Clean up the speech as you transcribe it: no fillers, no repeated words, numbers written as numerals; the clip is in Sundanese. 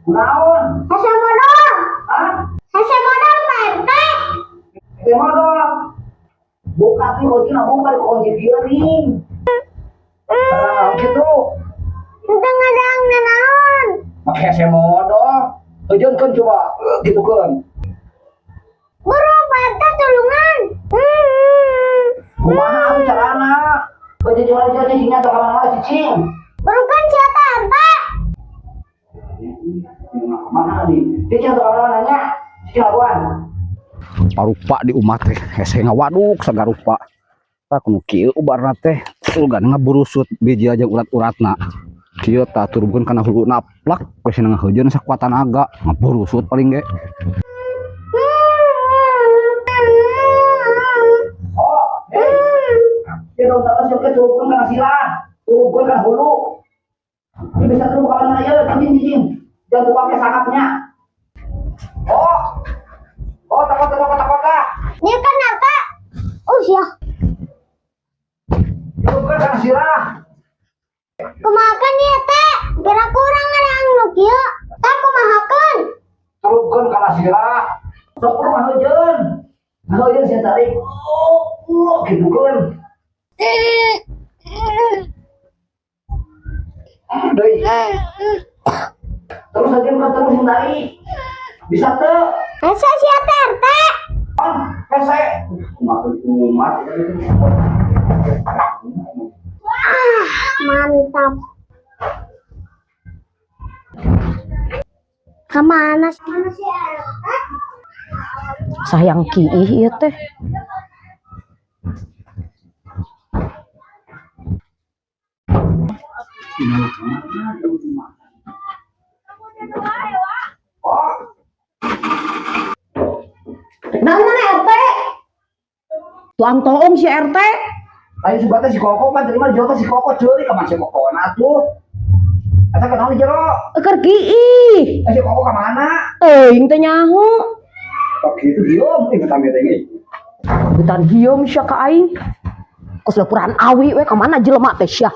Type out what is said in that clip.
Kunaon? Hese modol. Hah? Hese modol, Pak RT. Hese modol. Buka tuh kuncina, buka kunci piring. Nah, gitu. Henteu ngadang nanaon. Make hese modol. Tujuankeun coba, gitu kan. Buru, Pak RT, tulungan. Kumaha atuh carana? Kau jadi orang cicingnya atau kemana cicing? Burukan siapa, RT? Mana di? Cicing atau kemana nanya? Cicing lakuan. Parupa di umah teh hese ngawaduk sagarupa. Tah, kudu kieu ubarna teh, surga ngaburusut biji aja urat-uratna. Kieu tah, turunkeun kana huluna, plak we sina ngaheujeun sakuat tanaga, ngaburusut paling ge. Oh, eh. Ya dong, terus yang turunkeun kana sirah, turunkeun kana hulu. Ini bisa terus buka mana ya, cicing cicing. Jangan lupa pakai sangapnya. Oh, oh, takut takut takut takut. Dia kan RT. Oh sia. Turunkeun kana sirah. Kumahakeun ieu teh? Kira kurang ngadang nu kieu. Tah, kumahakeun? Turunkeun kana sirah. Sok lu ngaheujeun. Ngaheujeun sia tarik. Oh, gitu kan. Deui. Terus aja kan, terus tarik. Bisa teu? Hese sia teh, RT. Pan, hese. Kumaha umat. Ah, mantap. Kemana sih? Mana sih RT? Sayang kiih ieu teh. Oh, Nah, mana RT? Tuang toong si RT. Lain subatnya si Koko pan terima di si Koko ceuri ka si Koko na tuh. Asa kenal di jero. Keur kiih. Eh, si Koko ka mana? Teuing teh nyaho. Kok gitu diem, ibu tamir ini. Butan hieum sia ka aing. Kos laporan awi we ka mana jelema teh sia.